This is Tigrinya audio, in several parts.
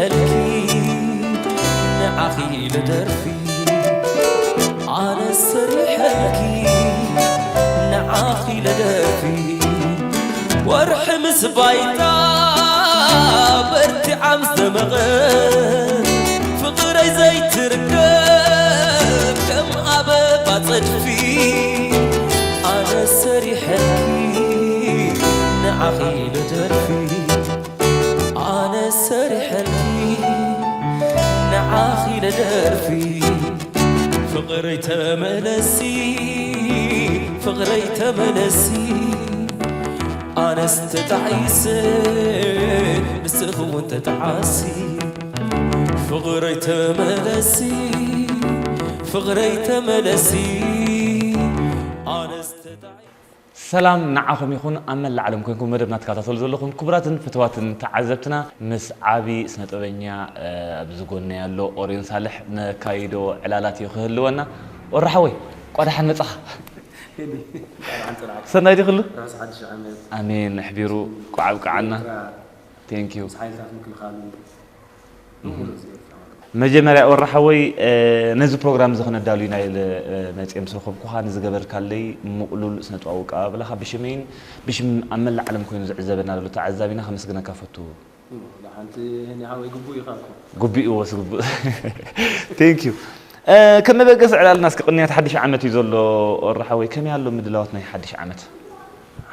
ሰሪሐልኪ ንዓኺ ኢለ ደርፊ ኣነ ሰሪሐልኪ ንዓኺ ኢለ ደርፊ ወርሒ ምስ ባይታ በርቲዓ ምስ ደመቐት ፍቕረይ ዘይትርከብ ከም ኣበባ ጸድፊ ኣነ ሰሪሐልኪ ንዓኺ ኢለ ደርፊ ኣነ ሰሪሐልኪ ንዓኺ ኢለ ደርፊ ፍቕረይ ተመለሲ ፍቕረይ ተመለሲ ኣነስ ተጣዒሰ ንስኺ እውን ተጣዓሲ ፍቕረይ ተመለሲ ፍቕረይ ተመለሲ ኣነስ ተጣዒሰ ሰላም ንዓኹም ይኹን ኣብ መላእ ዓለም ኮይንኩም መደብና ትከታተሉ ዘለኹም ክቡራትን ፍትዋትን ተዓዘብትና ምስ ዓቢ ስነ ጥበበኛ ኣብዚ ጎነይ ኣሎ ኦርዮን ሳልሕ ነካይዶ ዕላላት እዩ ክህልወና ኦራ ሓወይ ቋዳሓን መጻኻ ሰናይ ዲ ኩሉ ኣሜን ኣሕቢሩ ቋዓብ ቃዓና thank you መጀመርያ ወራ ሓወይ ነዚ ፕሮግራም እዚ ክነዳሉ ኢና ኢለ መፅየ ምስ ረኸብኩኻ ንዝገበርካለይ ምቕሉል ስነጥበባዊ ኣቀባብላኻ ብሽመይን ብሽም ኣብ መላእ ዓለም ኮይኑ ዝዕዘበና ዘሎ ተዓዛቢና ከመስግነካ ፈቱ። ሓንቲ ሓወይ ግቡእ ኢኻ እኮ። ግቡእ እወስ ግቡእ። Thank you። ከም መበገሲ ዕላልና እስኪ ቅንያት ሓድሽ ዓመት እዩ ዘሎ ወራ ሓወይ ከመይ ኣሎ ምድላዋት ናይ ሓድሽ ዓመት?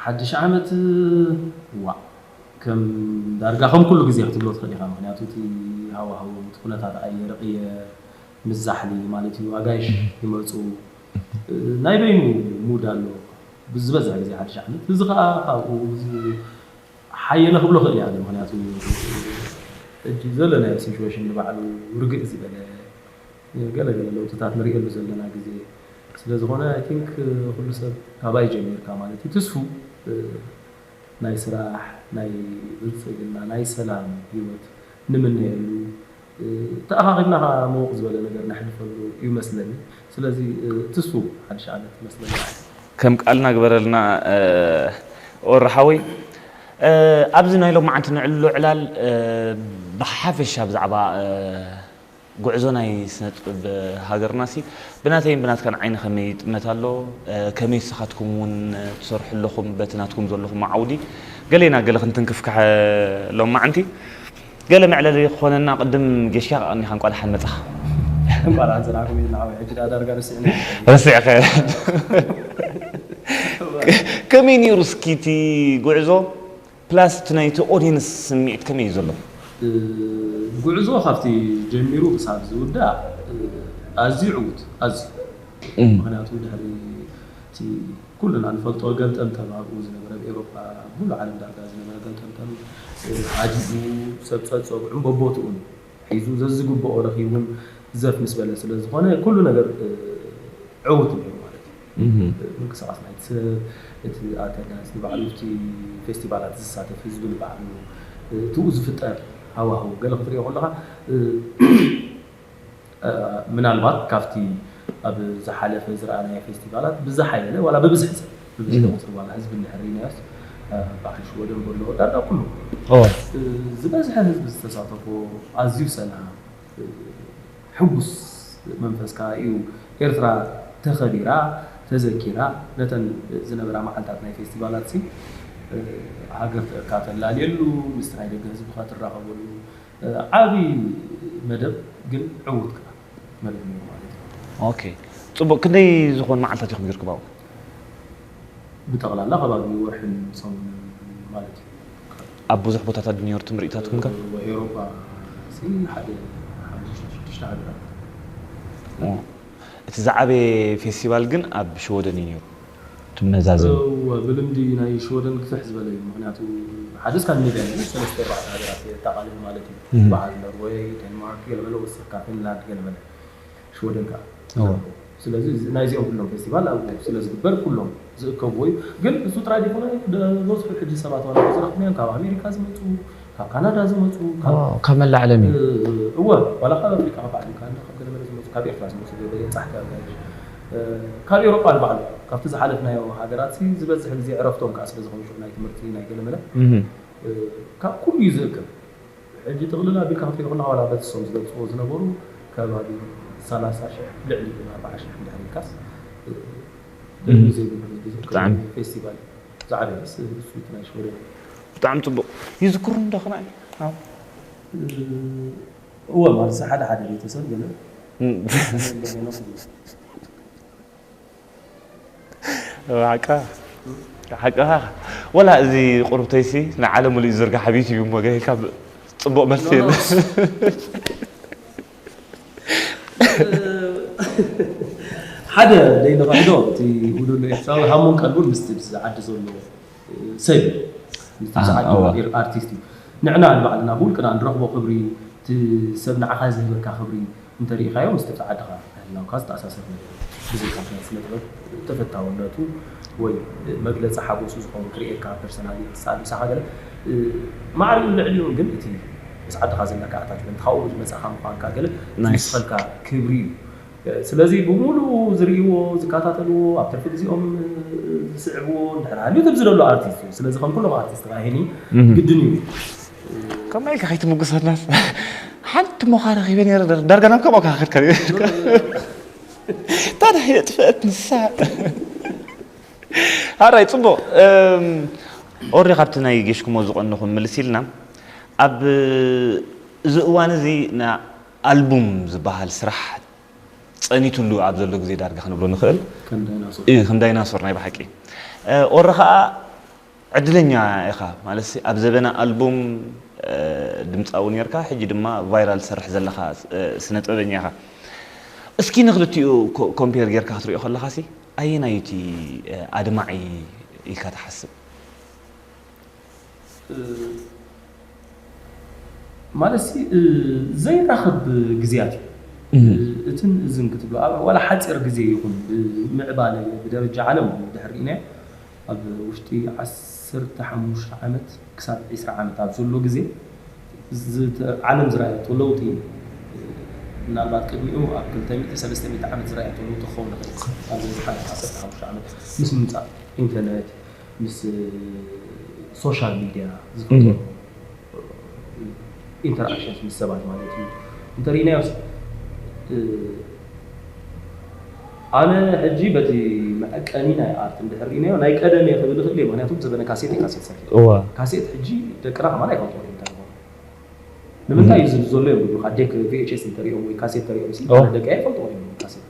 ሓድሽ ዓመት ዋእ ከም ዳርጋ ከም ኩሉ ግዜ ክትብሎ ትኽእል ኢኻ። ምኽንያቱ እቲ ሃዋህው፣ እቲ ኩነታት ኣየር ይቕየር፣ ምስ ዛሕሊ ማለት እዩ፣ ኣጋይሽ ይመፁ፣ ናይ በይኑ ሙድ ኣሎ ዝበዝሕ ግዜ ሓድሽ ዓመት። እዚ ከዓ ካብኡ ሓየለ ክብሎ ክእል እየ ኣነ። ምኽንያቱ ሕጂ ዘለናዮ ሲቹዌሽን ንባዕሉ ርግእ ዝበለ ገለ ገለ ለውጥታት ንርእየሉ ዘለና ግዜ ስለ ዝኾነ፣ I think ኩሉ ሰብ ካባይ ጀሚርካ ማለት እዩ ትስፉ ናይ ስራሕ፣ ናይ ብልፅግና፣ ናይ ሰላም ህይወት ንምነየሉ፣ ተኣኻኺብና ከዓ ምውቕ ዝበለ ነገር ነሕልፈሉ እዩ መስለኒ። ስለዚ ትስፉ ሓድሽ ዓመት መስለኒ። ከም ቃልና ግበረልና ኦር ሓወይ። ኣብዚ ናይ ሎማዓንቲ ንዕልሎ ዕላል ብሓፈሻ ብዛዕባ ጉዕዞ ናይ ስነ ጥበብ ሃገርና ሲ ብናተይን ብናትካን ዓይኒ ከመይ ይጥመት ኣሎ? ከመይ ንስኻትኩም እውን ትሰርሑ ኣለኹም በቲ ናትኩም ዘለኹም ዓውዲ? ገሌና ገለ ክንትንክፍ ከ ሎማዓንቲ ገለ መዕለሊ ክኾነና ቅድም ጌሽካ ከቐኒኻ እንቋ ደሓን መጻኻ። እንቋ ደሓን ጸናሕኩም ኢልና ሓወይ ሕጂ ደኣ ዳርጋ ረሲዕና። ረሲዕካ። ከመይ ነይሩ እስኪ እቲ ጉዕዞ? ፕላስ እቲ ናይቲ ኦድየንስ ስምዒት ከመይ እዩ ዘሎ? ጉዕዞ ካብቲ ጀሚሩ ክሳብ ዝውዳእ ኣዝዩ ዕዉት ኣዝዩ ምክንያቱ ድሕሪ እቲ ኩልና ንፈልጦ ገልጠምጠም ኣብኡ ዝነበረ ኣብ ኤሮፓ ኣብ ሙሉ ዓለም ዳርጋ ዝነበረ ገልጠምጠም ሃዲኡ ሰብ ፀፀጉዑን በቦትኡን ሒዙ ዘዝግብኦ ረኺቡን ዘፍ ምስ በለ ስለ ዝኾነ ኩሉ ነገር ዕዉት ነይሩ ማለት እዩ። ምንቅስቃስ ናይቲ ሰብ፣ እቲ ኣተንዳንስ ንባዕሉ፣ እቲ ፌስቲቫላት ዝሳተፍ ህዝቢ ንባዕሉ፣ እቲኡ ዝፍጠር ሃዋህው ገለ ክትሪኦ ከለኻ ምናልባት ካብቲ ኣብ ዝሓለፈ ዝረኣናዮ ፌስቲቫላት ብዝሓየለ ዋላ ብብዝሒ ሰብ ብብዝሒ ቁፅሪ ዋላ ህዝቢ እንድሕር ርኢናዮስ በዓል ሽወደን በሎ ዳርጋ ኩሉ ዝበዝሐ ህዝቢ ዝተሳተፎ ኣዝዩ ሰላም ሕጉስ መንፈስካ እዩ ኤርትራ ተኸቢራ ተዘኪራ ነተን ዝነበራ መዓልታት ናይ ፌስቲቫላት ሲ ሃገር ተእካ ተላልየሉ ምስቲ ናይ ደገ ህዝብኻ ትራኸበሉ ዓብዪ መደብ ግን ዕዉት ከዓ መደብ ነይሩ ማለት እዩ። ኦኬ ፅቡቅ ክንደይ ዝኾን መዓልታት ኢኹም ጌርኩም ኣብኡ? ብጠቕላላ ከባቢ ወርሕን ሰሙንን ማለት እዩ። ኣብ ብዙሕ ቦታታት ዶ ነይሩ እቲ ምርኢታትኩም ከ? ኤውሮጳ ሓደ ሓሙሽተ ሽዱሽተ ሃገራት። እቲ ዝዓበየ ፌስቲቫል ግን ኣብ ሽወደን እዩ ነይሩ። እቲ መዛዘሚ። እወ፣ ብልምዲ ናይ ሽወደን ግፍሕ ዝበለ እዩ። ምኽንያቱ ሓደ ስካንዲኔቭያ እዩ፣ ሰለስተ ኣርባዕተ ሃገራት የጠቓልል ማለት እዩ። በዓል ኖርወይ፣ ዴንማርክ፣ ገለመለ ወሲኽካ፣ ፊንላንድ፣ ገለመለ። ሽወደን ከዓ እወ። ስለዚ እዚ- ናይዚኦም ኩሎም ፌስቲቫል ኣብኡ ስለ ዝግበር ኩሎም ዝእከብዎ እዩ። ግን እሱ ጥራይ ዘይኮነ ዝበዝሑ ሕጂ ሰባት ዋላ ዝረኽብናዮም ካብ ኣሜሪካ ዝመፁ፣ ካብ ካናዳ ዝመፁ፣ ካብ ዋው፣ ካብ መላእ ዓለም እዩ። እ- እወ ዋላ ካብ ኣፍሪቃ ካብ ዓለም ካናዳ ካብ ገለመለ ዝመፁ ካብ ኤርትራ ዝመፁ ገለ ፃሕቲ ኣጋይሽ እ፣ ካብ ኤውሮጳ ንባዕሉ ካብቲ ዝሓለፍናዮ ሃገራት ሲ ዝበዝሕ ግዜ ዕረፍቶም ከዓ ስለ ዝኾኑ ሽዑ ናይ ትምህርቲ ናይ ገለመለ እህ፣ እ፣ ካብ ኩሉ እዩ ዝእከብ። ሕጂ ጥቕልል ኣቢልካ ክትሪኦ ከለኻ ዋላ በቲ እሶም ዝገልፅዎ ዝነበሩ ከባቢ ሰላሳ ሽሕ ልዕሊ ኣርባዓ ሽሕ እንድሕር ኢልካስ፣ እ፣ ደልዩ ዘይብሉ ህዝቢ ዝርከበሉ ብጣዕሚ። ፌስቲቫል ዝዓበየ ስ-፣ እሱ እቲ ናይ ሽወደን። ብጣዕሚ ፅቡቕ። ይዝክሩ እንዶ ከማን? እ፣ እወ ማለት ሓደ ሓደ ቤተሰብ ገለ ሓቃ ሓቃ ወላ እዚ ቁርብተይሲ ንዓለም ሙሉእ ዝርጋሕ ኣብ ዩቲዩብ እሞ ገይርካ ፅቡቕ መልሲ የለ። ሓደ ደይንኽሕዶ እቲ ውሉድ ኤርትራዊ ሃሙን ቀልቡን ምስቲ ኣብዚ ዓዲ ዘሎ ሰብ እዩ። ምስቲ ኣብዚ ዓዲ ዘሎ ኣርቲስት እዩ። ንዕና ንባዕልና ብውልቅና ንረኽቦ ክብሪ፣ እቲ ሰብ ንዓኻ ዝህበካ ክብሪ እንተሪኢኻዮ ምስቲ ኣብቲ ዓድኻ ህላውካ ዝተኣሳሰር ነገር እዩ። ብዘይካ ናይ ስነ ጥበብ ተፈታውነቱ ወይ መግለፂ ሓጎሱ ዝኸውን ክርእየካ ፐርሰናሊ ክሳብ ምሳኻ ገለ ማዕሪኡ ልዕሊኡ ግን እቲ ምስ ዓድኻ ዘለካ ኣታችመንት ካብኡ ዝመፃኻ ምዃንካ ገለ ዝውስኸልካ ክብሪ እዩ። ስለዚ ብምሉኡ ዝርእይዎ ዝከታተልዎ ኣብ ትርፊ ግዜኦም ዝስዕብዎ እንድሕር ሃልዩ ተብዚ ዘሎ ኣርቲስት እዩ። ስለዚ ከም ኩሎም ኣርቲስት ራሄኒ ግድን እዩ። ከመይ ኢልካ ከይትምጉሰናስ ሓንቲ ሞኻ ረኺበ ነረ ዳርጋ ናብ ከምኡ ካኸድካ ታዲያ የጥፍአት ንሳ ኣራይ ፅቡቕ ኦሪ ካብቲ ናይ ጌሽኩሞ ዝቐንኹም ምልስ ኢልና ኣብ እዚ እዋን እዚ ንኣልቡም ዝበሃል ስራሕ ፀኒትሉ ኣብ ዘሎ ግዜ ዳርጋ ክንብሎ ንኽእል ከም ዳይናሶር ናይ ብሓቂ ኦሪ ከዓ ዕድለኛ ኢኻ ማለት ኣብ ዘበነ ኣልቡም ድምፃዊ ነርካ ሕጂ ድማ ቫይራል ትሰርሕ ዘለኻ ስነ ጥበበኛ ኢኻ እስኪ ንክልቲኡ ኮምፔር ጌርካ ክትሪኦ ከለኻ ሲ ኣየናዩ እቲ ኣድማዒ ኢልካ ትሓስብ ማለት ሲ ዘይራኸብ ግዜያት እዩ እትን እዝን ክትብሎ ዋላ ሓፂር ግዜ ይኹን ብምዕባለ ብደረጃ ዓለም ድሕር ርኢናዮ ኣብ ውሽጢ ዓሰርተ ሓሙሽተ ዓመት ክሳብ ዕስራ ዓመት ኣብ ዘሎ ግዜ ዓለም ዝረኣየቶ ለውጢ ምናልባት ቅድሚኡ ኣብ ክልተ ሚእቲ ሰለስተ ሚእቲ ዓመት ዝረኣየቶ ለውጢ ክኸውን ይኽእል ኣብዚ ዝሓለፈ ዓሰርተ ሓሙሽተ ዓመት ምስ ምምፃእ ኢንተርነት ምስ ሶሻል ሚድያ ዝፈጠሩ ኢንተራክሽንስ ምስ ሰባት ማለት እዩ እንተርኢናዮስ ኣነ ሕጂ በቲ መዐቀኒ ናይ ኣርት እንድሕር ርኢናዮ ናይ ቀደም እየ ክብል ይኽእል እየ ምክንያቱ ዘበነ ካሴት እየ ካሴት ሰሪሐ ካሴት ሕጂ ደቅና ከማን ኣይፈልጥዎ እዮም እንታይ ዝኾኑ ንምንታይ እዩ ዝብል ዘሎ እዮም ዝብሉካ ዴክ ቪኤችኤስ እንተሪኦም ወይ ካሴት ተሪኦም ሲ ደቂ ኣይፈልጥዎ እዮም ካሴት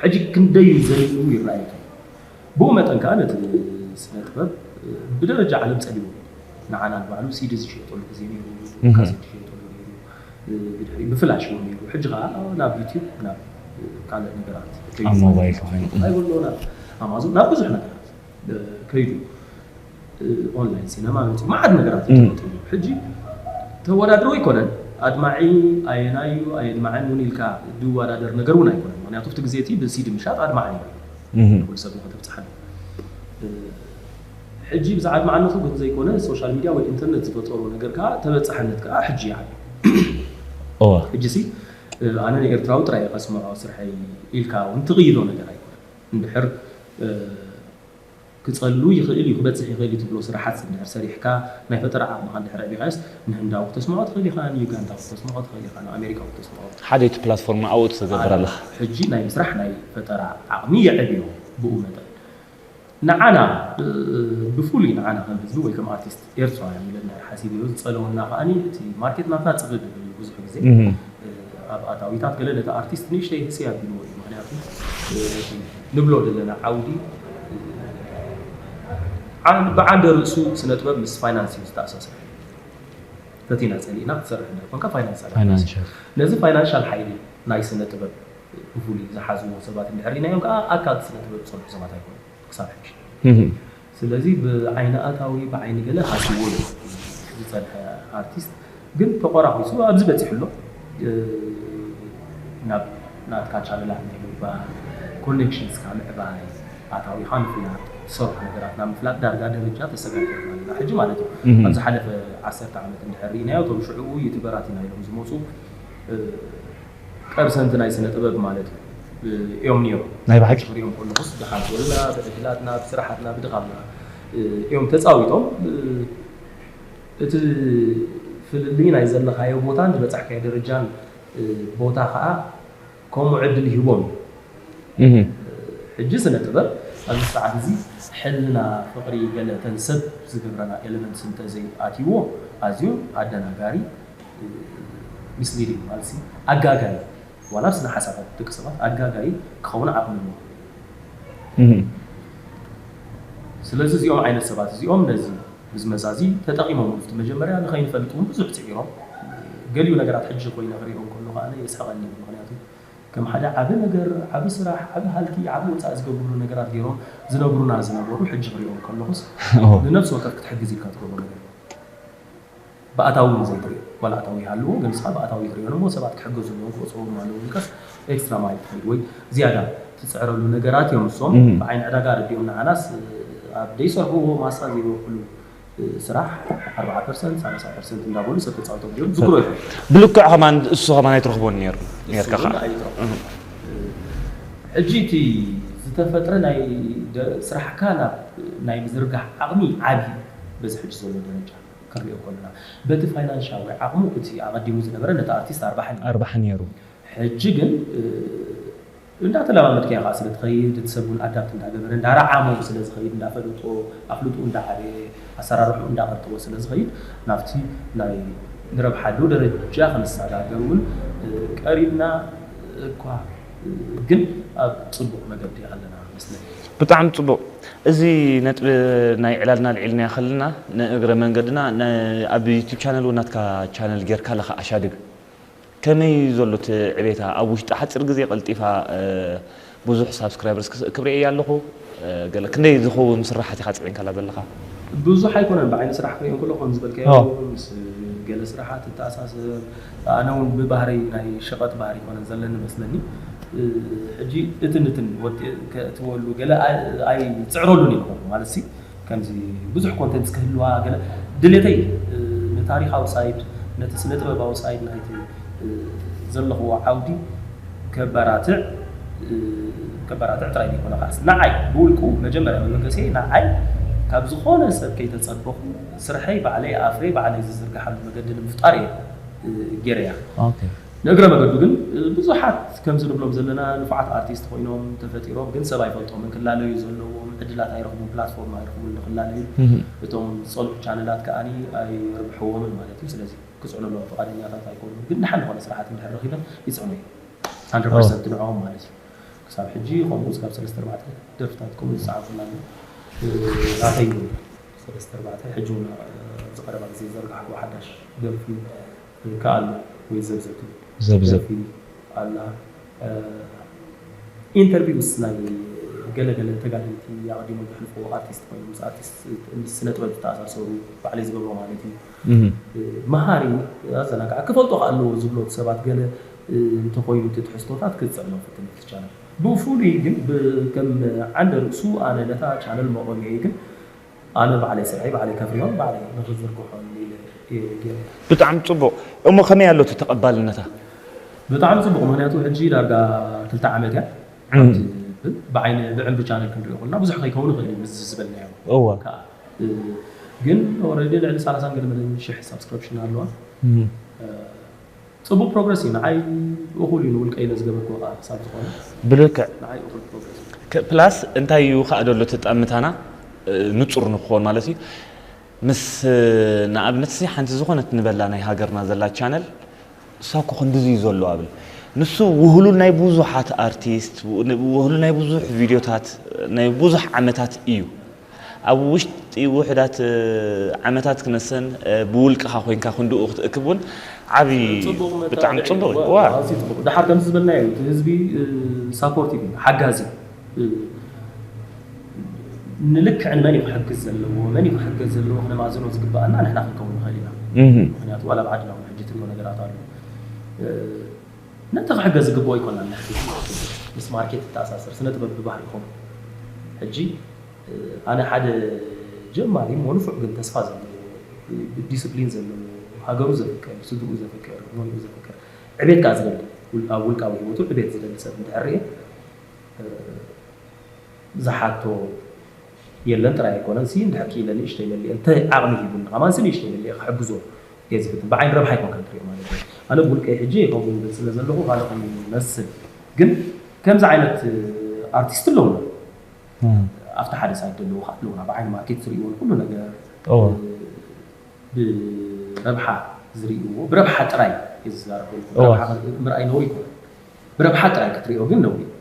ሕጂ ክንደይ ዘሪኡ ይረኣየካ ብኡ መጠን ከዓ ነቲ ስነ ጥበብ ብደረጃ ዓለም ፀሊዎ ንዓና ንባዕሉ ሲዲ ዝሽየጠሉ ግዜ ነይሩ ካሴት ዝሽየጠሉ ነይሩ ብድሕሪ ብፍላሽ እውን ነይሩ ሕጂ ከዓ ናብ ዩቲብ ናብ ካልእ ነገራት ኣብ ሞባይል ኮይኑ ኣይብሎ ናብ ኣማዞን ናብ ብዙሕ ነገራት ከይዱ ኦንላይን ሲነማ መፂኡ መዓት ነገራት ተፈጢሩ ሕጂ ተወዳድሮ ኣይኮነን ኣድማዒ ኣየናዩ ኣየድማዕን እውን ኢልካ ዝወዳደር ነገር እውን ኣይኮነን ምክንያቱ እቲ ግዜ እቲ ብሲዲ ምሻጥ ኣድማዒ ነይሩ ኩሉ ሰብ ንኸተብፅሓሉ ሕጂ ብዛዕባ ኣድማዕነቱ ግን ዘይኮነ ሶሻል ሚድያ ወይ ኢንተርነት ዝፈጠሮ ነገር ከዓ ተበፃሕነት ከዓ ሕጂ ይዓቢ ሕጂ ሲ ኣነ ንኤርትራዊ ጥራይ ከስምዖ ስርሐይ ኢልካ እውን ትቕይዶ ነገር ኣይኮነን እንድሕር ክፀሉ ይኽእል እዩ ክበፅሕ ይኽእል እዩ ትብሎ ስራሓት እንድሕር ሰሪሕካ ናይ ፈጠራ ዓቕምኻ እንድሕር ኣዕቢኻዮስ ንህንዳዊ ክተስምዖ ትኽእል ኢኻ ንዩጋንዳዊ ክተስምዖ ትኽእል ኢኻ ንኣሜሪካዊ ክተስምዖ ሓደ እቲ ፕላትፎርም ኣብኡ ትገብር ኣለኻ ሕጂ ናይ ምስራሕ ናይ ፈጠራ ዓቕሚ የዕብዮ ብኡ መጠን ንዓና ብፍሉይ ንዓና ከም ህዝቢ ወይ ከም ኣርቲስት ኤርትራውያን ኢለ እንድሕር ሓሲበዮ ዝፀለወና ከዓኒ እቲ ማርኬት ናትና ፅብብ ይብል ብዙሕ ግዜ ኣብ ኣታዊታት ገለ ነቲ ኣርቲስት ንእሽተይ ህስይ ኣቢልዎ እዩ ምክንያቱ ንብሎ ዘለና ዓውዲ ብዓንደ ርእሱ ስነ ጥበብ ምስ ፋይናንስ እዩ ዝተኣሳሰር ፈቲና ፀሊእና ክትሰርሕ እንዳ ኮንካ ፋይናንስ ነዚ ፋይናንሻል ሓይሊ ናይ ስነ ጥበብ ብፍሉይ ዝሓዝዎ ሰባት እንድሕር ኢናዮም ከዓ ኣካል ስነ ጥበብ ዝፀንሑ ሰባት ኣይኮኑ ክሳብ ሕጂ ስለዚ ብዓይኒ ኣታዊ ብዓይኒ ገለ ሃስዎ እዩ ዝፀንሐ ኣርቲስት ግን ተቆራኪሱ ኣብዚ በፂሑ ኣሎ ናብ ናትካ ቻነላት ናይ ምግባር ኮኔክሽንስካ ምዕባይ ኣታዊካ ምፍላጥ ትሰርሖ ነገራት ናብ ምፍላጥ ዳርጋ ደረጃ ተሰጋጊርና ኣለና ሕጂ ማለት እዩ ኣብ ዝሓለፈ ዓሰርተ ዓመት እንድሕር ርኢናዮ እቶም ሽዕኡ ዩቱበራት ኢና ኢሎም ዝመፁ ፐርሰንት ናይ ስነ ጥበብ ማለት እዩ እዮም ነይሩ ናይ ብሓቂ ክሪኦም ከለኹስ ብሓንጎልና ብዕድላትና ብስራሓትና ብድኻምና እዮም ተፃዊቶም እቲ ፍልልይ ናይ ዘለኻዮ ቦታን ዝበጻሕካዮ ደረጃን፣ እ፣ ቦታ ኸኣ ከምኡ ዕድል ይህቦም እዩ። እህ። ሕጂ ስነ ጥበብ ኣብዚ ሰዓት እዚ ሕልና፣ ፍቕሪ፣ ገለ እተን ሰብ ዝገብረና ኤለመንትስ እንተዘይኣትይዎ ኣዝዩ ኣደናጋሪ፣ እ፣ ሚስሊዲንግ ማለት ሲ ኣጋጋይ፣ ዋላ ኣብ ስነ ሓሳባት ደቂ ሰባት ኣጋጋይ ክኸውን ዓቕሚ ኣለዎ። እህ። ስለዚ እዚኦም ዓይነት ሰባት እዚኦም ነዚ ምዝመዛ እዚ ተጠቒሞም፣ እቲ መጀመርያ ንኸይንፈልጥ እውን ብዙሕ ጽዒሮም። ገሊኡ ነገራት ሕጂ ኮይነ ክሪኦም ከለኹ ኣነ የስሕቐኒ እዩ። ምኽንያቱ ከም ሓደ ዓቢ ነገር፣ ዓቢ ስራሕ፣ ዓቢ ሃልኪ፣ ዓቢ ወጻኢ ዝገብሩሉ ነገራት ገይሮም ዝነግሩና ዝነበሩ፣ ሕጂ ክሪኦም ከለኹስ ኦ። ንነፍሲ ወከፍ ክትሕግዝ ኢልካ ትገብሮ ነገር እዩ። ብኣታዊ እውን ዘይትሪኦ፣ ዋላ ኣታዊ ይሃልዎ፣ ግን ንስኻ ብኣታዊ ትሪኦ እሞ ሰባት ክሕገዙ ኣለዎም፣ ክወጽዎም ኣለዎም ኢልካስ ኤክስትራ ማይል ትኸይድ ወይ ዝያዳ ትጽዕረሉ ነገራት እዮም። እሶም እም። ብዓይኒ ዕዳጋ ረዲኦም ንዓናስ ኣብ ዘይሰርሕዎ ማሳ ዘይበቁሉ ስራሕ ኣርብዓ ፐርሰንት፣ ሰላሳ ፐርሰንት እንዳበሉ ሰብ ተጻውቶም እዮም ዝግሮ ይኾኑ። ብልክዕ ከማን እሱ ከማን ኣይትረኽቦን ነይሩ፣ ነይርካ እሱ ከዓ። እውን ኣይትረኽቦን። እም። ሕጂ እቲ ዝተፈጥረ ናይ ደ-፣ ስራሕካ ናብ ናይ ምዝርጋሕ ዓቕሚ ዓቢ በዚ ሕጂ ዘሎ ደረጃ ክንሪኦ ከለና፣ በቲ ፋይናንሻዊ ዓቕሙ እቲ ኣቐዲሙ ዝነበረ ነቲ ኣርቲስት ኣርባሓ ነይሩ። ኣርባሓ ነይሩ። ሕጂ ግን፣ እ፣ እንዳተለማመድካዮ ከዓ ስለ ትኸይድ፣ እቲ ሰብ እውን ኣዳፕት እንዳገበረ፣ እንዳረዓሞ ስለ ዝኸይድ፣ እንዳፈለጦ፣ ኣፍልጦ እንዳዓበየ፣ ኣሰራርሕኡ እንዳቐርጠወ ስለ ዝኸይድ፣ ናብቲ ናይ ንረብሓሉ ደረጃ ክንሰጋገር እውን፣ እ፣ ቀሪብና እኳ፣ እ፣ ግን ኣብ ጽቡቕ መገዲ ኣለና መስለኒ። ብጣዕሚ ጽቡቕ። እዚ ነጥቢ ናይ ዕላልና ኣልዒልናዮ ከለና፣ ንእግረ መንገድና፣ ነ-፣ ኣብ ዩቱብ ቻነል እውን ናትካ ቻነል ጌርካ ኣለኻ ኣሻድግ። ከመይ እዩ ዘሎ እቲ ዕቤታ? ኣብ ውሽጢ ሓጺር ግዜ ቀልጢፋ፣ እ፣ ብዙሕ ሳብስክራይበርስ ክስ-፣ ክርእየያ ኣለኹ። እ፣ ገለ ክንደይ ዝኸውን ስራሓት ኢኻ ጽዒንካላ ዘለኻ? ብዙሕ ኣይኮነን፣ ብዓይኒ ስራሕ ክርእዮም ከለኹ ከም ዝበልካዮ፣ ኦ። ምስ ገለ ስራሓት እተኣሳሰር፣ ኣነ እውን ብባህረይ ናይ ሸቐጥ ባህሪ ይኮነን ዘለኒ መስለኒ። እ፣ ሕጂ እትን እትን ወጢ-፣ ከእትወሉ ገለ ኣይ-፣ ኣይጽዕረሉን እየ ማለት ሲ፣ ከምዚ ብዙሕ ኮንተንትስ ክህልዋ ገለ ድሌተይ፣ እ፣ ንታሪኻዊ ሳይድ፣ ነቲ ስነ ጥበባዊ ሳይድ ናይቲ፣ እ፣ ዘለኽዎ ዓውዲ ከባራትዕ፣ እ፣ ከባራትዕ ጥራይ ዘይኮነ፣ ከዓስ ንዓይ ብውልቁ መጀመርያ መበገሲ ንዓይ ካብ ዝኾነ ሰብ ከይተጸበኹ ስርሐይ ባዕለይ ኣፍርየ ባዕለይ ዝዝርግሓሉ መገዲ ንምፍጣር እየ፣ እ፣ ገይረያ። ኦኬ። ንእግረ መገዱ ግን፣ እ፣ ብዙሓት ከምዚ ንብሎም ዘለና ንፉዓት ኣርቲስት ኮይኖም ተፈጢሮም፣ ግን ሰብ ኣይፈልጦምን፣ ክላለዩ ዘለዎም ዕድላት ኣይረኽቡን፣ ፕላትፎርም ኣይረኽቡን ንክላለዩ። እህ። እቶም ዝጸንሑ ቻነላት ከኣኒ ኣይርብሕዎምን ማለት እዩ። ስለዚ ክጽዕኑ ኣለዎም፣ ፍቓደኛታት ኣይኮኑን። ግን ደሓን ዝኾነ ስራሓት እንድሕር ረኺበን ይጽዕኑ እዮም። ሃንድረድ ፐርሰንት ንዕኦም ማለት እዩ። ክሳብ ሕጂ ከምኡ ክሳብ ሰለስተ ኣርባዕተ ደርፍታት ከምኡ ዝጸሓፉና ኣለዉ። እ፣ ናተይ እውን ሰለስተ ኣርባዕተ ሕጂ እውን፣ እ፣ ኣብዚ ቀረባ ግዜ ዝዘርጋሕኩዎ ሓዳሽ ደርፊ፣ እ፣ ከኣ ኣሎ ወይ ዘብዘብ ትብል ዘብዘብ። ደርፊ ኣላ። እ፣ ኢንተርቪውስ ናይ ገለ ገለ ተጋደልቲ ኣቐዲሞም ዘሕልፍዎ ኣርቲስት ኮይኖም ምስ ኣርቲስት፣ ምስ ስነ ጥበብ ዝተኣሳሰሩ ባዕለይ ዝገብሮ ማለት እዩ። እህ። እ፣ መሃሪ፣ ኣዘናጋዒ፣ ክፈልጦ ከኣ ኣለዎ ዝብሎ ሰባት ገለ፣ እ፣ እንተኾይኑ እቲ ትሕዝቶታት ክጽዕኖ ፍትን እቲ ቻነል። ብፍሉይ ግን ብ-፣ ከም ዓንደ ርእሱ ኣነ ነታ ቻነል መቖሚየይ ግን ኣነ ባዕለይ ስርሐይ ባዕለይ ከፍርዮን ባዕለይ ንኽዝርግሖን ኢለ እየ ገይረ። ብጣዕሚ ጽቡቕ። እሞ ከመይ ኣሎ እቲ ተቐባልነታ? ብጣዕሚ ጽቡቕ፣ ምኽንያቱ ሕጂ ዳርጋ ክልተ ዓመት እያ። እም። ብዓይኒ ብዕምሪ ቻነል ክንሪኦ ከለና ብዙሕ ከይከውን ይኽእል እዩ፣ ምስ ዝበልናዮ እወ። ከኣ። እ፣ ግን ኦልሬዲ ልዕሊ ሰላሳን ገለ መለን ሽሕ ሳብስክሪፕሽን ኣለዋ። እም። እ፣ ጽቡቕ ፕሮግረስ እዩ። ንዓይ እኹል እዩ፣ ንውልቀይ ኢለ ዝገበርኩዎ ከኣ ክሳብ ዝኾነ። ብልክዕ። ንዓይ እኹል ፕሮግረስ እዩ። ከ-፣ ፕላስ እንታይ እዩ ከኣ ዘሎ እቲ ጠምታና፣ እ፣ ንጹር ንክኾን ማለት እዩ። ምስ፣ እ፣ ንኣብነት እዚ ሓንቲ ዝኾነት ንበላ ናይ ሃገርና ዘላ ቻነል፣ እሳ እኮ ክንድዚ እዩ ዘሎ ኣብል። ንሱ ውህሉል ናይ ብዙሓት ኣርቲስት፣ ው-፣ ን-፣ ውህሉል ናይ ብዙሕ ቪድዮታት፣ ናይ ብዙሕ ዓመታት እዩ። ኣብ ውሽጢ ውሑዳት፣ እ፣ ዓመታት ክነሰን፣ እ፣ ብውልቅኻ ኮይንካ ክንድኡ ክትእክብ እውን ዓቢ፣ ጽቡቕ መታደሊ ብጣዕሚ ጽቡቕ እዩ። እዩ። ዋ፣ ዋ። ኣዝዩ ጽቡቕ። ደሓር ከምዚ ዝበልናዮ እዩ፣ እቲ ህዝቢ፣ እ፣ ሳፖርቲቭ እዩ፣ ሓጋዚ እዩ። እ፣ ንልክዕ ንመን እዩ ክሕግዝ ዘለዎ፣ መን እዩ ክሕገዝ ዘለዎ ክነማዝኖ ዝግበኣና ንሕና ክንከውን ንኽእል ኢና። እህ። ምኽንያቱ ዋላ ኣብ ዓድና እውን ሕጂ ትሪኦ ነገራት ኣሎ። እ፣ ነቲ ክሕገዝ ዝግብኦ ኣይኮናን ንሕግዝ። ምስ ማርኬት ይተኣሳሰር፣ ስነ ጥበብ ብባህሪኹም። ሕጂ፣ እ፣ ኣነ ሓደ ጀማሪ እሞ ንፉዕ ግን ተስፋ ዘለዎ፣ እ፣ ዲስፕሊን ዘለዎ፣ ሃገሩ ዘፍቅር፣ ስድርኡ ዘፍቅር፣ ሞያኡ ዘፍቅር፣ ዕቤት ከኣ ዝደሊ፣ ውል-፣ ኣብ ውልቃዊ ህይወቱ ዕቤት ዝደሊ ሰብ እንድሕር ርኤ፣ እ፣ ዝሓቶ የለን ጥራይ ኣይኮነን ሲ፣ እንድሕር ክኢለ ንእሽተይ መሊኤ፣ እንተ ዓቕሚ ሂቡኒ ከማን ሲ ንእሽተይ መሊኤ ክሕግዞ እየ ዝፍትን። ብዓይኒ ረብሓ ኣይኮንካን ትሪኦ ማለት እዩ። ኣነ ብውልቀይ ሕጂ ከምኡ ይብል ስለ ዘለኹ ካልእ ከም ይመስል፣ ግን ከምዚ ዓይነት ኣርቲስት ኣለውና። ኣብቲ ሓደ ሳይድ ዘለዉ ከዓ ኣለውና፣ ብዓይኒ ማርኬት ዝርእይዎ ኩሉ ነገር፣ ብረብሓ ዝርእይዎ፣ ብረብሓ ጥራይ እየ ዝዛረብ ዘለኹ። ብረብሓ ምርኣይ ነውሪ ኣይኮነን። ብረብሓ ጥራይ ክትሪኦ ግን ነውሪ እዩ።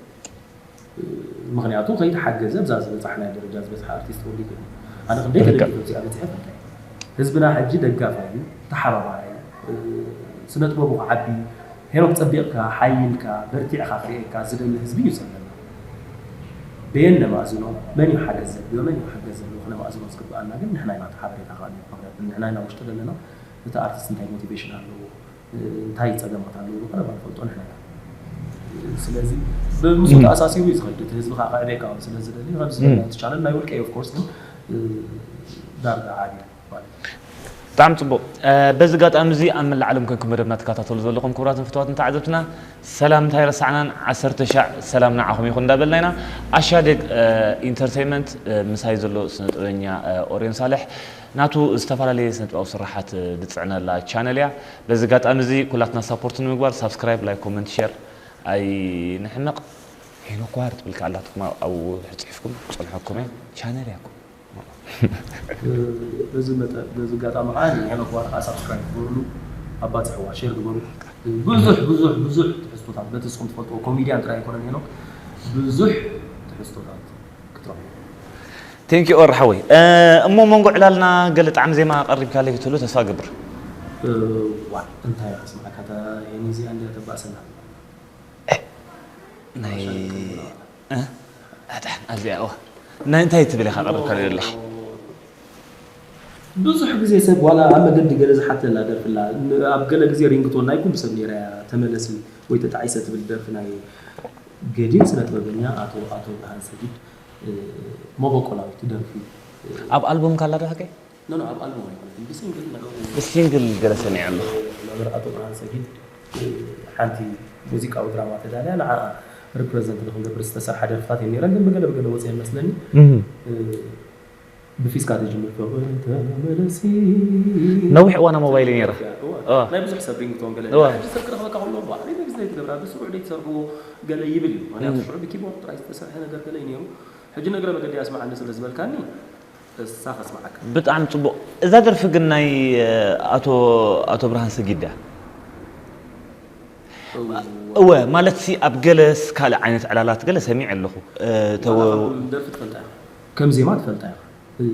ምኽንያቱ ከይተሓገዘ እዛ ዝበፃሕናዮ ደረጃ ዝበፅሐ ኣርቲስት ወሊዱ። ኣነ ክንደይ ተደጊፈ እዚኣ በፂሐ ፈልጠ። ህዝብና ሕጂ ደጋፋይ እዩ፣ ተሓባባራይ እዩ። ስነ ጥበቡ ክዓቢ፣ ሄኖክ ፀቢቕካ፣ ሓይልካ፣ በርቲዕካ ክርእየካ ዝደሊ ህዝቢ እዩ ዘለና። በየን ነማእዝኖ፣ መን እዩ ሓገዝ ዘድልዮ፣ መን እዩ ሓገዝ ዘድልዮ ክነማእዝኖ ዝግብኣና ግን ንሕና ኢና። እቲ ሓበሬታ ከዓ ምኽንያቱ ንሕና ኢና ውሽጢ ዘለና። እቲ ኣርቲስት እንታይ ሞቲቬሽን ኣለዎ፣ እንታይ ፀገማት ኣለዎ ብቐረባ ንፈልጦ ንሕና ኢና። ስለዚ ብምስኡ ተኣሳሲሩ እዩ ዝኸድ። እቲ ህዝቢ ከዓ ከዕቤካ እውን ስለ ዝደሊ፣ ከምዚ ዝበልና እቲ ቻነል ናይ ውልቀ እዩ፣ ኦፍኮርስ፣ ግን ዳርጋ ዓብዩ ማለት እዩ። ብጣዕሚ ፅቡቅ። በዚ ኣጋጣሚ እዚ ኣብ መላእ ዓለም ኮንኩም መደብና ትከታተሉ ዘለኹም ክቡራትን ፍትዋትን ተዓዘብትና ሰላምታ ኣይረሳዕናን። ዓሰርተ ሻዕ ሰላም ንዓኹም ይኹን እንዳበልና ኢና። ኣሻደግ ኢንተርቴይንመንት ምሳይ ዘሎ ስነ ጥበበኛ ኦሬን ሳልሕ ናቱ ዝተፈላለየ ስነ ጥበባዊ ስራሓት ዝፅዕነላ ቻነል እያ። በዚ ኣጋጣሚ እዚ ኩላትና ሳፖርት ንምግባር ሳብስክራይብ፣ ላይክ፣ ኮመንት፣ ሼር ኣይንሕመቕ። ሄኖክ ዋር ትብል ከኣ ኣላትኩም ኣብኡ ጽሒፍኩም ጽንሐኩም እየ። ቻነል እያ እኮ። በዚ መጠን በዚ ኣጋጣሚ ከዓ ንሄኖክ ዋር ከዓ ሳብስክራይብ ግበሩሉ፣ ኣባፅሕዋ፣ ሼር ግበሩ። ብዙሕ ብዙሕ ብዙሕ ትሕዝቶታት በቲ ንስኹም ትፈልጥዎ ኮሚድያን ጥራይ ኣይኮነን ሄኖክ፣ ብዙሕ ትሕዝቶታት ክትረኽቡ። ቴንኪ ኦር ሓወይ። እሞ መንጎ ዕላልና ገለ ጣዕሚ ዜማ ቀሪብካለይ ክትህሉ ተስፋ ገብር። ዋ እንታይ ከስምዓካ እታ ሄኒ እዚኣ እንድያ ተባእሰና። ናይ ኣድሓን ኣብዚኣ እዋ ናይ እንታይ ትብል ኢኻ ቀርብካ ዘለኻ? ብዙሕ ግዜ ሰብ ዋላ ኣብ መገዲ ገለ ዝሓተላ ደርፊ ኣላ። ኣብ ገለ ግዜ ሪንግቶን ናይ ኩሉ ሰብ ነይራ እያ። ተመለሲ ወይ ተጣዒሰ ትብል ደርፊ ናይ ገዲም ስነ ጥበበኛ ኣቶ ኣቶ ብርሃን ሰጊድ መበቆላዊት ደርፊ። ኣብ ኣልቡም ካላ ዶ ሓቀይ? ኖ ኖ ኣብ ኣልቡም ኣይኮነትን ብሲንግል ንዕኡ ብሲንግል ገለ ሰሚዐ ኣለኹ። መምህር ኣቶ ብርሃን ሰጊድ ሓንቲ ሙዚቃዊ ድራማ ተዳልያ ንዓኣ ሪፕረዘንት ንክንገብር ዝተሰርሓ ደርፍታት እየን ነይረን፣ ግን ብገለ ብገለ ወፅየን መስለኒ። ብፊስካ ትጅምር ፍቕሪ ተመለሲ ነዊሕ እዋን ኣብ ሞባይል ነይራ። ናይ ብዙሕ ሰብ ሪንግቶን ገለ ሕጂ ሰብ ክረኽበካ ከሎ ባዕለይ ነግዚ ዘይትገብራ ብስሩዕ ደይ ትሰርሕዎ ገለ ይብል እዩ። ምክንያቱ ሽዑ ብኪቦርድ ጥራይ ዝተሰርሐ ነገር ገለ እዩ ነይሩ። ሕጂ ነግረ መገዲ ኣስማዓኒ ስለ ዝበልካኒ እሳ ከስማዓካ። ብጣዕሚ ጽቡቕ። እዛ ደርፊ ግን ናይ ኣቶ ኣቶ ብርሃን ሰጊድ ድያ? እወ። እወ ማለት ሲ ኣብ ገለስ ካልእ ዓይነት ዕላላት ገለ ሰሚዐ ኣለኹ። እ፣ ተወ- ዋላ ከም ደርፊ ትፈልጣ ኢኻ፣ ከም ዜማ ትፈልጣ ኢኻ። እ፣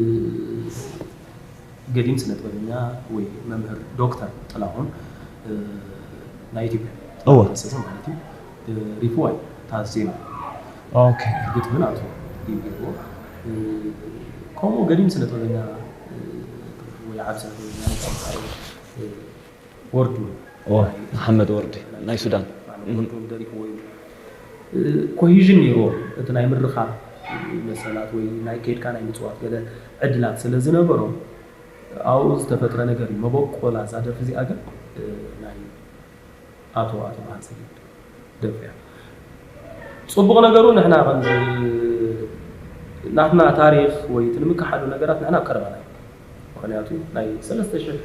ገዲም ስነ ጥበበኛ ወይ መምህር ዶክተር ጥላሁን፣ እ፣ ናይ ኢትዮጵያ እወ። ማህበረሰብ ማለት እዩ። እ፣ ሪፍዋይ እታ ዜማ ኦኬ። ግጥምን ኣቶ ይብልዎ። እ፣ ከምኡ ገዲም ስነ ጥበበኛ፣ እ፣ ወይ ዓብ ስነ ጥበበኛ ናይ ጸብጻብ፣ እ፣ ወርዱ ኦ፣ መሓመድ ወርዲ ናይ ሱዳን። መሓመድ ወርዱ ደሪፍዎ እዩ። እ፣ ኮሂዥን ነይርዎ። እቲ ናይ ምርኻብ መሰላት ወይ ናይ ከይድካ ናይ ምጽዋት ገለ ዕድላት ስለ ዝነበሮም ኣብኡ ዝተፈጥረ ነገር እዩ። መበቆላ እዛ ደርፊ እዚኣ ግን፣ እ፣ ናይ ኣቶ ኣቶ ብርሃን ሰጊድ ደርፊ እያ። ጽቡቕ ነገሩ ንሕና ከምዚ ናትና ታሪኽ ወይ እቲ ንምክሓዱ ነገራት ንሕና ኣብ ቀረባና እዩ። ምኽንያቱ ናይ ሰለስተ ሽሕ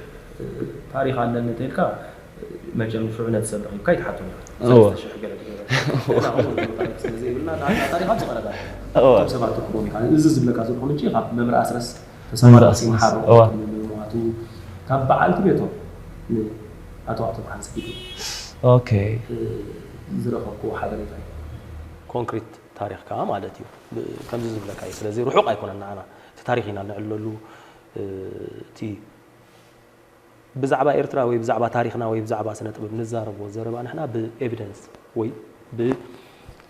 ታሪኽ ኣለኒ እንተኢልካ መቸም ሽዑ ነቲ ሰብ ረኺብካ ይትሓቶ ነይሩ። እወ። ሰለስተ ሽሕ ገለ ትገበረ። ንሕና ከምኡ ዝበለ ታሪኽ ስለ ዘይብልና ናትና ታሪኽ ኣብዚ ቀረባ እዩ። እወ። እቶም ሰባት ትርክቦም ኢኻ። እዚ ዝብለካ ዘለኹ ምንጪ ካብ መምህር ኣስረስ ተሰማ መምህር ኣስረስ፣ ይምሓሮ እወ። ንመዋቱ ካብ በዓልቲ ቤቶም ንኣቶ ኣቶ ብርሃን ሰጊድ እዩ። ኦኬ። ዝረኸብክዎ ሓበሬታ እዩ። ኮንክሪት ታሪኽ ከዓ ማለት እዩ። ብ-፣ ከምዚ ዝብለካ እዩ። ስለዚ ርሑቕ ኣይኮነን ንዓና። እቲ ታሪኽ ኢና ነዕልለሉ። እ፣ እቲ ብዛዕባ ኤርትራ ወይ ብዛዕባ ታሪኽና ወይ ብዛዕባ ስነ ጥበብ ንዛረቦ ዘረባ ንሕና ብኤቪደንስ ወይ ብ፣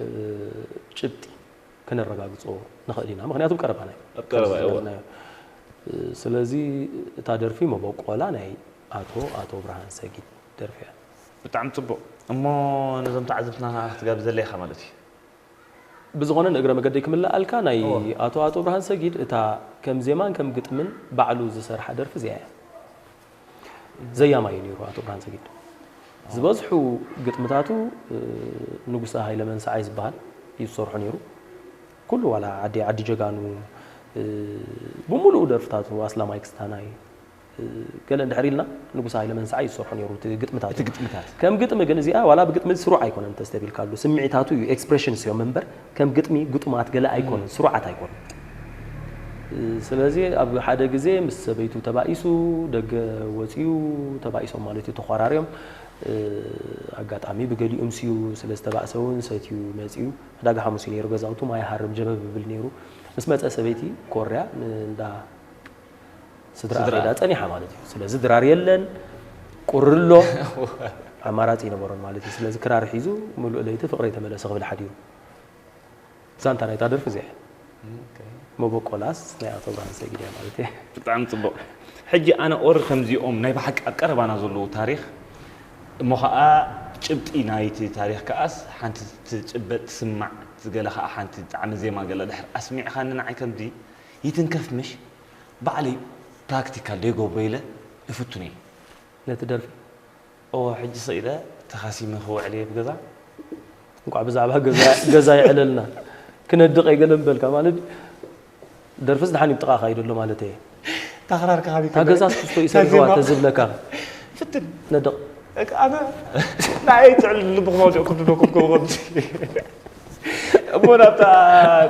እ፣ ጭብጢ ክነረጋግጾ ንኽእል ኢና። ምኽንያቱ ኣብ ቀረባና እዩ። ኣብ ቀረባ፣ እወ። ስለዚ እታ ደርፊ መበቆላ ናይ ኣቶ፣ ኣቶ ብርሃን ሰጊድ ደርፊ እያ። ብጣዕሚ ጽቡቕ። እሞ ነዞም ተዓዘብትና ክትጋብዘለይ ኢኻ ማለት እዩ። ብዝኾነ ንእግረ መገደይ ክምልኣልካ ናይ እወ። ኣቶ፣ ኣቶ ብርሃን ሰጊድ እታ ከም ዜማን ከም ግጥምን ባዕሉ ዝሰርሓ ደርፊ እዚኣ እያ። ዘያማይ እዩ ነይሩ ኣቶ ብርሃን ሰጊድ። ዝበዝሑ ግጥምታቱ፣ እ፣ ንጉሰ ሃይለ መንሰዓይ ዝበሃል እዩ ዝሰርሖ ነይሩ። ኩሉ ዋላ ዓዲ፣ ዓዲ ጀጋኑ፣ እ፣ ብምሉኡ ደርፍታቱ ኣስላማይ ክስታናይ፣ ገለ እንድሕር ኢልና ንጉስ ሃይለ መንስዓይ ይሰርሖ ነይሩ እቲ ግጥምታት። እቲ ግጥምታት። ከም ግጥሚ ግን እዚኣ ዋላ ብግጥሚ ስሩዕ ኣይኮነን ተስተቢልካሉ። ስምዒታቱ እዩ፣ ኤክስፕሬሽንስ እዮም እምበር ከም ግጥሚ ግጡማት ገለ ኣይኮነን፣ ስሩዓት ኣይኮነን። ስለዚ ኣብ ሓደ ግዜ ምስ ሰበይቱ ተባኢሱ፣ ደገ ወጺኡ፣ ተባኢሶም ማለት እዩ፣ ተዃራርዮም። ኣጋጣሚ ብገሊኡ ምስዩ ስለ ዝተባእሰ እውን ሰትዩ መጺኡ። ዕዳጋ ሓሙስ እዩ ነይሩ፣ ገዛውቱ ማይ ሃርም ጀበብ ይብል ነይሩ። ምስ መጸ ሰበይቲ ኮርያ ንእንዳ ስድራ ስድራ። ከይዳ ጸኒሓ ማለት እዩ። ስለዚ ድራር የለን፣ ቁሪ ኣሎ፣ ኣማራጺ ይነበሮን ማለት እዩ። ስለዚ ክራር ሒዙ ምሉእ ለይቲ ፍቕረይ ተመለሰ ክብል ሓዲሩ። ዛንታ ናይታ ደርፊ እዚኣ። መበቆላስ ናይ ኣቶ ብርሃን ሰጊድ እያ ማለት እየ። ብጣዕሚ ጽቡቕ። ሕጂ ኣነ ኦር ከምዚኦም ናይ ብሓቂ ኣብ ቀረባና ዘለዉ ታሪኽ እሞ ኸኣ ጭብጢ ናይቲ ታሪኽ ከኣስ ሓንቲ ትጭበጥ ትስማዕ፣ ገለ ኸኣ ሓንቲ ጣዕሚ ዜማ ገለ ድሕር ኣስሚዕኻኒ ንዓይ ከምዚ ይትንከፍ ምሽ ባዕለይ ፕራክቲካል ደይገብሮ ኢለ እፍቱን እየ። ነቲ ደርፊ እዎ ሕጂ ስቕ ኢለ ተኻሲመ ክውዕል እየ ብገዛ። እንቋዕ ብዛዕባ ገዛ ገዛ ይዕለልና ክነድቕ ኣይገለን በልካ ማለት ደርፍስ ድሓን ይብጥቓኻ እዩ ደሎ ማለት እየ። ታኽራር ከኻቢ እታ ገዛ ስክስቶ ይሰርሕዋ ተዝብለካ ፍትን ነድቕ እክ ኣነ ንዓይ ትዕል ልብኹም ኣውዲቕኩም ንብለኩም ከምኡ ከምዚ እሞ ናብታ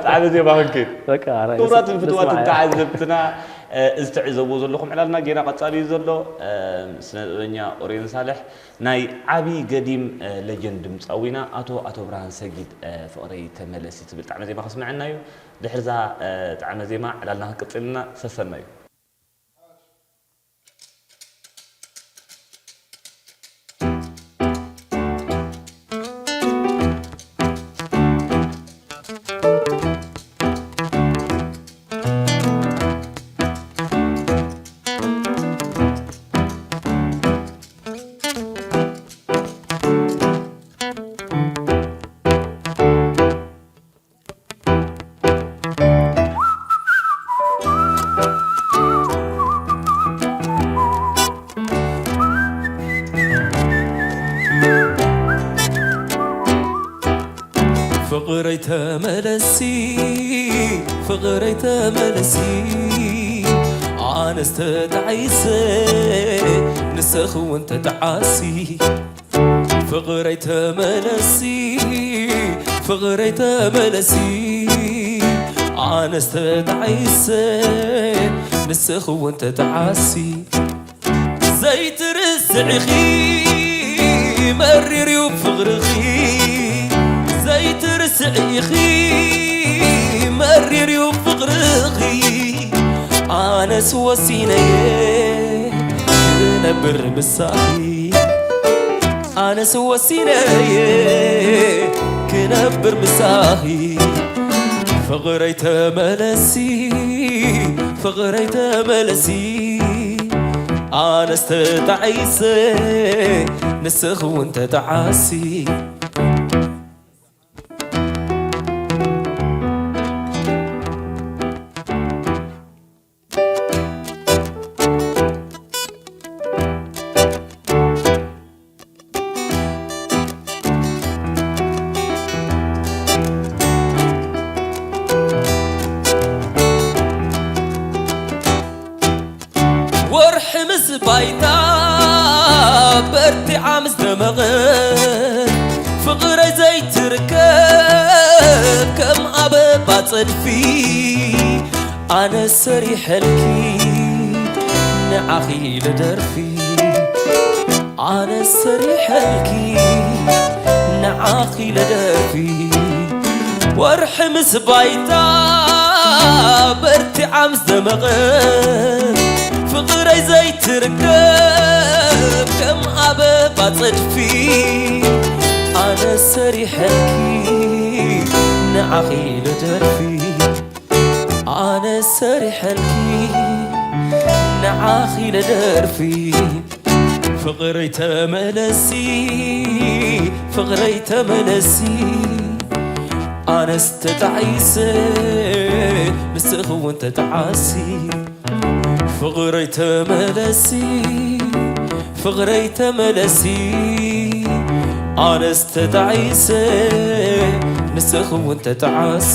ጣዕሚ ዜማ ክንከይድ በቃ ኣራይ ክቡራትን ንስ- ፍትዋትን ንስማዕ። ተዓዘብትና እዚ ትዕዘብዎ ዘለኹም ዕላልና ጌና ቀጻሊ እዩ ዘሎ። ስነ ጥበበኛ ኦርዮን ሳልሕ ናይ ዓቢ ገዲም ሌጀንድ ድምፃዊና ኣቶ ኣቶ ብርሃን ሰጊድ ፍቕረይ ተመለሲ ትብል ጣዕሚ ዜማ ከስምዐና እዩ። ድሕርዛ ጣዕሚ ዜማ ዕላልና ክንቅጽልና ሰሰና እዩ። ፍቕረይ ተመለሲ ፍቕረይ ተመለሲ ኣነስ ተጣዒሰ ንስኺ እውን ተጣዓሲ ፍቕረይ ተመለሲ ፍቕረይ ተመለሲ ኣነስ ተጣዒሰ ንስኺ እውን ተጣዓሲ ዘይትርስዕኺ መሪር እዩ ፍቕርኺ ዘይትርስዕኺ መሪር እዩ ፍቕርኺ ኣነስ ወሲነየ ክነብር ምሳኺ ኣነስ ወሲነየ ክነብር ምሳኺ ፍቕረይ ተመለሲ ፍቕረይ ተመለሲ ኣነስ ተጣዒሰ ንስኺ እውን ተጣዓሲ ወርሒ ምስ ባይታ በርቲዓ ምስ ደመቐት ፍቕረይ ዘይትርከብ ከም ኣበባ ጸድፊ ኣነ ሰሪሐልኪ ንዓኺ ኢለ ደርፊ ኣነ ሰሪሐልኪ ንዓኺ ኢለ ደርፊ ወርሒ ምስ ባይታ በርቲዓ ምስ ደመቐት ፍቕረይ ዘይትርከብ ከም ኣበባ ጸድፊ ኣነ ሰሪሐልኪ ንዓኺ ኢለ ደርፊ ኣነ ሰሪሐልኪ ንዓኺ ኢለ ደርፊ ፍቕረይ ተመለሲ ፍቕረይ ተመለሲ ኣነስ ተጣዒሰ ንስኺ እውን ተጣዓሲ ፍቕረይ ተመለሲ ፍቕረይ ተመለሲ ኣነስ ተጣዒሰ ንስኺ እውን ተጣዓሲ